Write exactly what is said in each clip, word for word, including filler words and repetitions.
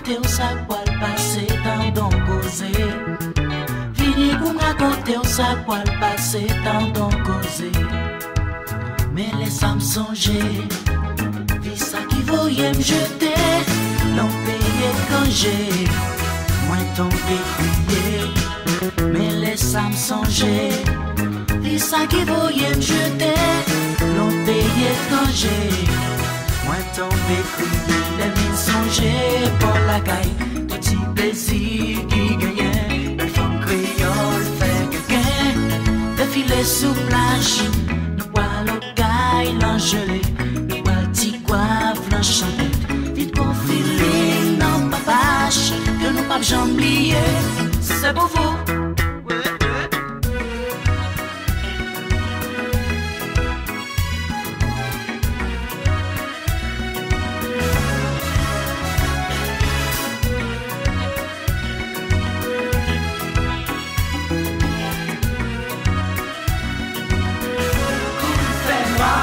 rakonte w sa k pral pase, tande yon koze. Vini pou m rakonte w sa k pral pase, tande yon koze. Men lè sa m sonje, vi sa ki voye m jete nan yon peyi etranje. Mwen tonbe kriye. Men lè sa m sonje, vi sa ki voye m jete nan yon peyi etranje. Mwen tonbe kriye lè m vin sonje bò lakay, tout ti plezi ki genyen, bèl fanm kreyòl fè kenken, defile sou plaj, nou pral Kay Lanjele, nou pral Ti Gwav nan Chanpèt. Vin pran feeling nan Papach, ke nou p ap janm bliye. Se pou vou. Kou fè nwa,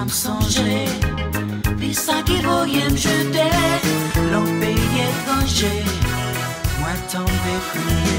Sonje, fi sa ki voye m chante nan peyi etranje, mwen tonbe kriye.